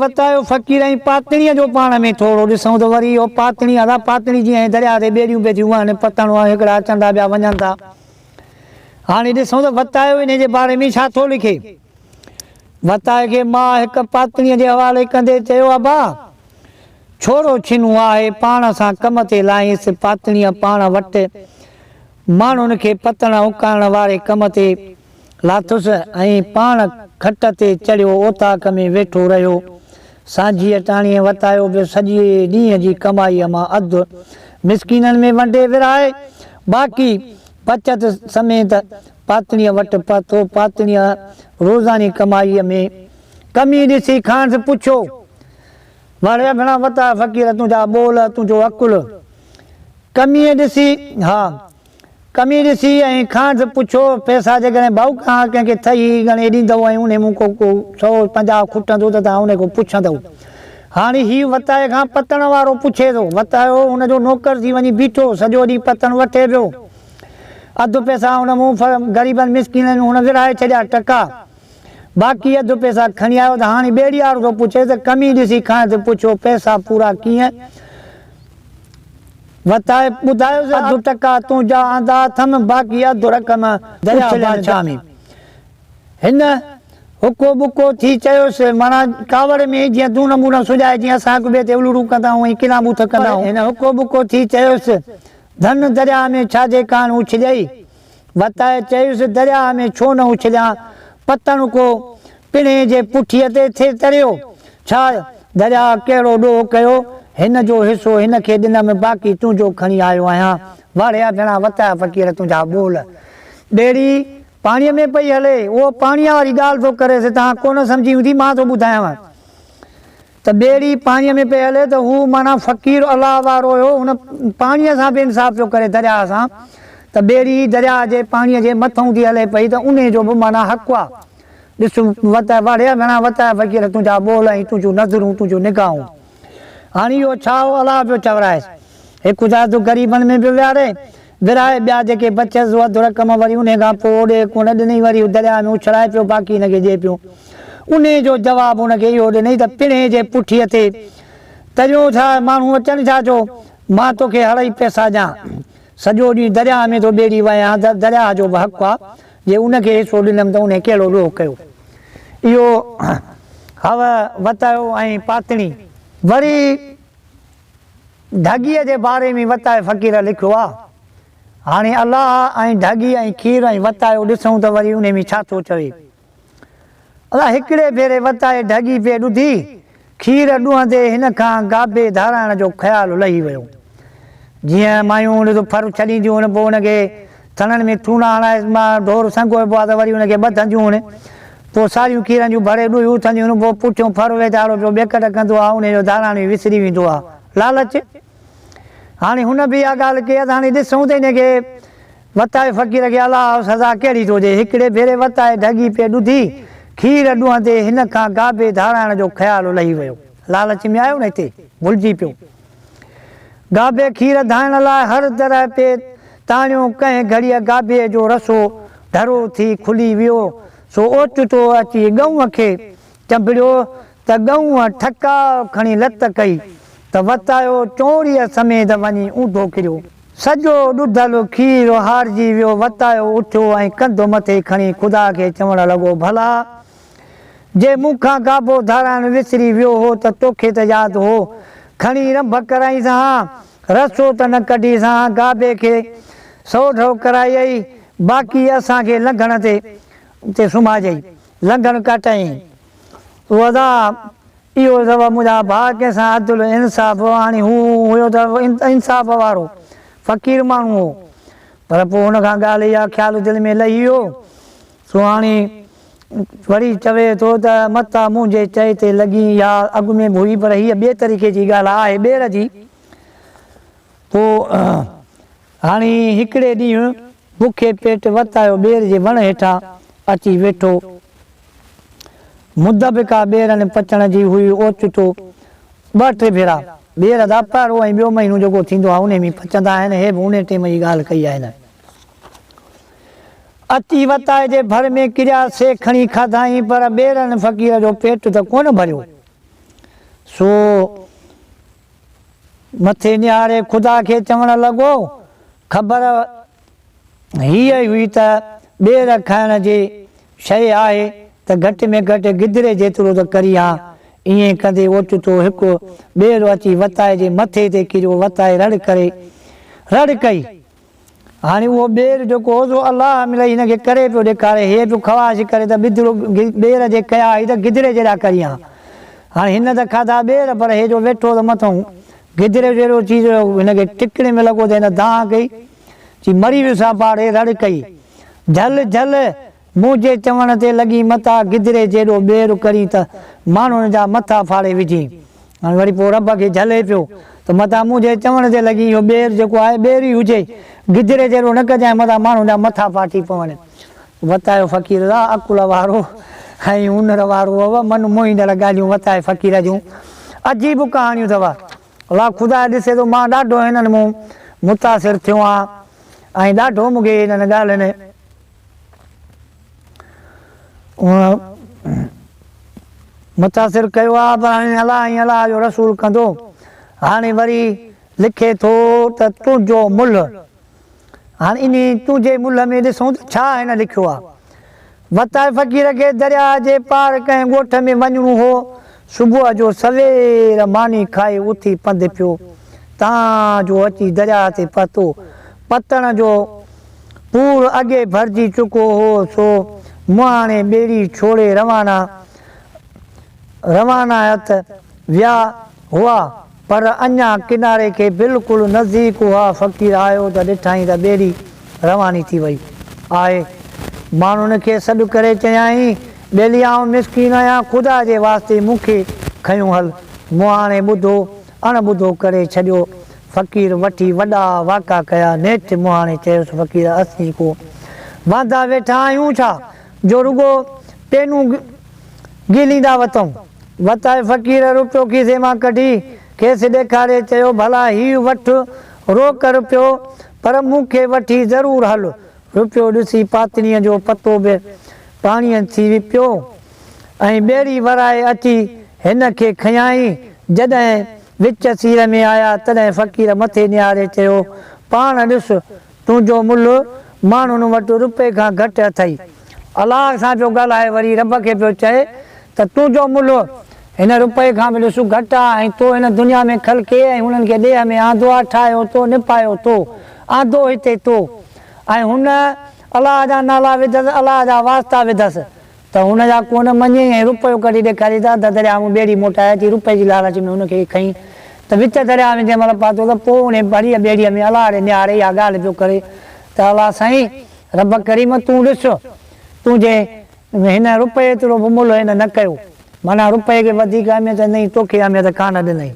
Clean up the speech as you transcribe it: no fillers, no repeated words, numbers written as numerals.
وتايو فقير ۽ پاتڻيء جو پاڻ ۾ ٿورو ڏسون ته وري اهو پاتڻي ادا پاتڻي جيئن هي درياء تي ٻيڙيون پئي ٿيون وهن، پتڻ وهن، هڪڙا اچن ٿا ٻيا وڃن ٿا. هاڻي ڏسون ته وتايو انهي جي باري ۾ ڇا ٿو لکي. وتائي کي ماء هڪ پاتڻيء جي حوالي ڪندي چيو، ابا! ڇورو ڇنو آهي، پاڻ سان ڪم تي لائينس. پاتڻيء پاڻ وٽ ماڻهن کي پتڻ اڪائڻ واري ڪم تي لاٿس ۽ پاڻ کٽ تي چڙهيو اوطاق ۾ ويٺو رهيو. سانجهيء ٽاڻيء وتايو به سڄي ڏينهن جي ڪمائيء مان اڌ مسڪينن ۾ ونڊي ورهائي، باقي بچت سميت پاتڻيء وٽ پهتو. پاتڻيء روزاني ڪمائيء ۾ ڪمي ڏسي کانئس پڇيو. واڙيا ڀيڻا وتايا فقير تنهنجا ٻول تنهنجو عقل. ڪميء ڏسي، ها. ڪمي ڏسي ۽ کانئس پڇيو، پئسا جيڪڏهن ڀائو کان ڪنهن کي ٿهي ڳڻي ڏيندؤ ۽ انهي مون ڪو ڪو 150 کٽندو ته توهان انهي کان پڇندؤ. هاڻي هي وتائي کان پتڻ وارو پڇي ٿو. وتايو هن جو نوڪر ٿي وڃي بيٺو. سڄو ڏينهن پتڻ وٺي پيو. اڌ پئسا هن مون غريبن مسڪينن ۾ هن ورهائي ڇڏيا ٽڪا. باقي اڌ پئسا کڻي آيو ته هاڻي ٻيڙيارو ٿو پڇي ته ڪمي ڏسي کانئس پڇيو، پئسا پورا ڪيئن؟ وتائي ٻڌايس اڌ ٽڪا تنهنجا آندا اٿم، باقي اڌ رقم درياء بادشاهه ۾. هن هڪو ٻڪو ٿي چيس، معنيٰ ڪاوڙ ۾ جيئن تون نمونا سجائي جيئن اسان هڪ ٻئي تي الڙون ڪندا آهيون ۽ ڪنا ٻوٿ ڪندا آهيون. هن هڪو ٻڪو ٿي چيس، ڌن درياء ۾ ڇا جي ڪاڻ اڇليئي؟ وتائي چيس، درياء ۾ ڇو نه اڇليان؟ پتڻ ڪو پڻهين جي پٺيء تي ٿي تريو ڇا؟ درياء ڪهڙو ڏوهه ڪيو؟ هن جو حصو هن کي ڏنم، باقي تنهنجو کڻي آيو آهيان. واڙيا ڀيڻا وتايا فقير تنهنجا ٻول. ٻيڙي پاڻيء ۾ پئي هلي. اهو پاڻيء واري ڳالهه ٿو ڪريس، توهان ڪونه سمجهي هوندي، مان ٿو ٻڌايانو. ته ٻيڙي پاڻيء ۾ پئي هلي ته هو معنيٰ فقير الله وارو هيو، هن پاڻيء سان به انصاف پيو ڪري درياهه سان ته ٻيڙي درياهه جي پاڻيء جي مٿئون ٿي هلي پئي ته انهي جو به معنيٰ حق آ. ڏس وت واڙيا گهڻا وتايا فقير تنهنجا ٻول ۽ تنهنجون نظرون تنهنجون نگاهون. هاڻي اهو ڇا هو الله پيو چورائيس. هڪ ته اڌ غريبن ۾ پيو ويهاري، ورهائي ٻيا جيڪي بچيس سو اڌ رقم وري انهي کان پوء اوڏي ڪونه ڏنئي وري هو درياهه ۾ اڇلائي پيو باقي هن کي ڏئي پيو. انهي جو جواب هن کي اهو ڏنئي ته پڻهين جي پٺيء تي تريو ڇا ماڻهو اچن ڇا جو مان توکي هڙئي پئسا ڏيان. سڄو ڏينهن درياهه ۾ ٿو ٻيڙي وهيان ته درياهه جو به حق آ جي ان کي حصو ڏنم ته انهي ڪهڙو ڏوهه ڪيو. اهو هو وتايو ۽ پاتڻي. وري ڍڳيء جي باري ۾ وتائي فقير لکيو آ. هاڻي الله ۽ ڍڳي ۽ کير ۽ وتايو ڏسون ته وري انهي ۾ ڇا ٿو چوي. ادا هڪڙي ڀيري وتائي ڍڳي پئي ڏڌي، کير ڏوهندي هن کان گابي ڌارائڻ جو خيال لهي ويو. جيئن مايون ان جو ڦر ڇڏينديون هن پوء ان کي ٿڻن ۾ ٿونا هڻائي مان ڍور سنگهوئبو آ ته وري ان کي ٻڌنديون هن. پوء ساريون کيرن جون ڀري ڏوهي اٿنديون هن پوء پٺيون ڦر ويچارو پيو ٻيڪٽ ڪندو آ انهي جو ڌاراڻ ئي وسري ويندو آ. لالچ! هاڻي هن به اها ڳالهه ڪئي آ ته هاڻي ڏسون ته ان کي وتائي فقير کي الله سزا ڪهڙي ٿو ڏئي. هڪڙي ڀيري وتائي ڍڳي پئي ڏڌي، کير ڏوهندي هن کان گابي ڌارائڻ جو خيال لهي ويو. لالچ ۾ آيو نه هتي ڀلجي پيو. گابي کير ڌائڻ لاء هر طرح پئي تاڻيو، ڪنهن گهڙيء گابي جو رسو ڍرو ٿي کلي ويو، سو اوچتو اچي ڳئونء کي چنبڙيو ته ڳئونء ٺڪاء کڻي لت ڪئي ته وتايو چونريء سميت وڃي اونڌو ڪريو. سڄو ڏڌل کير هارجي ويو. وتايو اٿيو ۽ ڪنڌ مٿي کڻي خدا کي چوڻ لڳو، ڀلا! جي مون کان گابو ڌارائڻ وسري ويو هو ته توکي ته ياد هو. کڻي رنڀ ڪرائينس ها، رسو ته نه ڪڍيس ها، گابي کي سوڍو ڪرايئي، باقي اسان کي لنگهڻ تي سمهاريئي، لنگهڻ ڪاٽيائين. ادا اهو سبب منهنجا ڀاء ڪنهن سان عدل انصاف هاڻي هو هيو ته انصاف وارو فقير ماڻهو هو پر پوء هن کان ڳالهه اها خيال دل ۾ لهي ويو سو هاڻي وري چوي ٿو ته متان منهنجي چئي تي لڳين اها اڳ ۾ به هئي پر هيء ٻئي طريقي جي ڳالهه آهي ٻير جي پوء هاڻي هڪڙي ڏينهن بکي پيٽ وتايو ٻير جي وڻ هيٺان اچي ويٺو. مد به ڪا ٻيرن پچڻ جي هئي. اوچتو ٻه ٽي ڀيرا ٻير ادا پهرو ۽ ٻيو مهينو جيڪو ٿيندو آهي انهي ۾ پچندا آهن. هي به انهي ٽيم جي ڳالهه ڪئي آهي هن. اچي وتائي جي ڀر ۾ ڪريا سي کڻي کاڌائين پر ٻيرن فقير جو پيٽ ته ڪونه ڀريو. سو مٿي نهاري خدا کي چوڻ لڳو، خبر هيء هئي ته ٻير کائڻ جي شيء آهي ته گهٽ ۾ گهٽ گدري جيترو ته ڪري ها. ائين ڪندي اوچتو هڪ ٻير اچي وتائي جي مٿي تي ڪريو. وتائي رڙ ڪري رڙ ڪئي. هاڻي اهو ٻير جيڪو هو سو الله ملئي هن کي ڪري پيو ڏيکاري. هيء پيو خواهش ڪري ته ٻڌڙو ٻير جي ڪيا هئي ته گدري جيڏا ڪري ها. هاڻي هن ته کاڌا ٻير پر هي جو ويٺو ته مٿئون گدري جيڏو ٿي ويو. هن کي ٽڪڻي ۾ لڳو ته هن دانهن ڪئي. چي مري ويس آ پاڙي رڙ ڪئي. جهل جهل منهنجي چوڻ تي لڳين متا گدري جيڏو ٻير ڪرين ته ماڻهن جا مٿا ڦاڙي وجهين. هاڻي وري پوء رب کي جهلي پيو ته متان منهنجي چوڻ تي لڳين اهو ٻير جيڪو آهي ٻير ئي هجي گدري جيڏو نه ڪجانء متان ماڻهن جا مٿا ڦاٽي پون. وتايو فقير دا عقل وارو ۽ هنر وارو هو من موهيندڙ ڳالهيون وتائي فقير جون عجيب ڪهاڻيون اٿو. الله خدا ڏسي ٿو مان ڏاڍو هنن مون متاثر ٿيو آهيان ۽ ڏاڍو مون کي هنن ڳالهين متاثر ڪيو آهي پر هاڻي الله ۽ الله جو رسول ڪندو هاڻي وري لکي ٿو ته تنهنجو ملهه هاڻ انهي تنهنجي ملهه ۾ ڏسون ته ڇا هن لکيو آ. وتائي فقير کي درياهه جي پار ڪنهن ڳوٺ ۾ وڃڻو هو. صبح جو سوير ماني کائي اٿي پنڌ پيو. تان جو اچي درياهه تي پهتو. پتڻ جو پور اڳي ڀرجي چڪو هو سو مهاڻي ٻيڙي ڇوڙي روانا روانائت ويا هئا. پر اڃا ڪناري کي بلڪل نزديڪ اها فقير آيو ته ڏٺائين ته ٻيڙي رواني ٿي وئي آهي. ماڻهن کي سڏ ڪري چيائين، ٻيلي آئون مسڪين آهيان، خدا جي واسطي مون کي کنيو هل. مهاڻي ٻڌو اڻ ٻڌو ڪري ڇڏيو. فقير وٺي وڏا واڪا ڪيا. نيٺ مهاڻي چيس، فقير اسين ڪو واندا ويٺا آهيون ڇا، جو رڳو پينون گهليندا وتون. وتائي فقير روپيو کيسي مان ڪڍي کيس ڏيکاري چيو، ڀلا هيء وٺ روڪ روپيو، پر مون کي وٺي ضرور هل. روپيو ڏسي پاتڻيء جو پتو به پاڻيء ٿي پيو ۽ ٻيڙي ورائي اچي هن کي کنيائين. جڏهن وچ سير ۾ آيا، تڏهن فقير مٿي نهاري چيو، پاڻ ڏس، تنهنجو ملهه ماڻهن وٽ رپئي کان گهٽ اٿئي. الله سان پيو ڳالهائي وري رب کي پيو چئي ته تنهنجو ملهه هن رپئي کان به ڏس گهٽ آ ۽ تو هن دنيا ۾ خلقي ۽ هنن کي ڏيهه ۾ آندو آ، ٺاهيو تو، نپايو تو، آندو هتي تو ۽ هن الله جا نالا وڌس، الله جا واسطا وڌس. ته هن جا ڪونه مڃي ۽ روپيو ڪڍي ڏيکاري ته اڌ درياهه مون ٻيڙي موٽائي اچي روپئي جي لالچ ۾ هن کي کنئي ته وچ درياهه ۾ جنهن مهل پاتو ته پوء انهي ڀريء ٻيڙيء ۾ الله ڏي نهاري اها ڳالهه پيو ڪري ته الله سائين رب ڪريم تون ڏس تنهنجي هن روپئي ايترو به ملهه هن نه ڪيو معنيٰ روپئي کي وڌيڪ اهميت ڏنئي توکي اهميت ڪانه ڏنئي.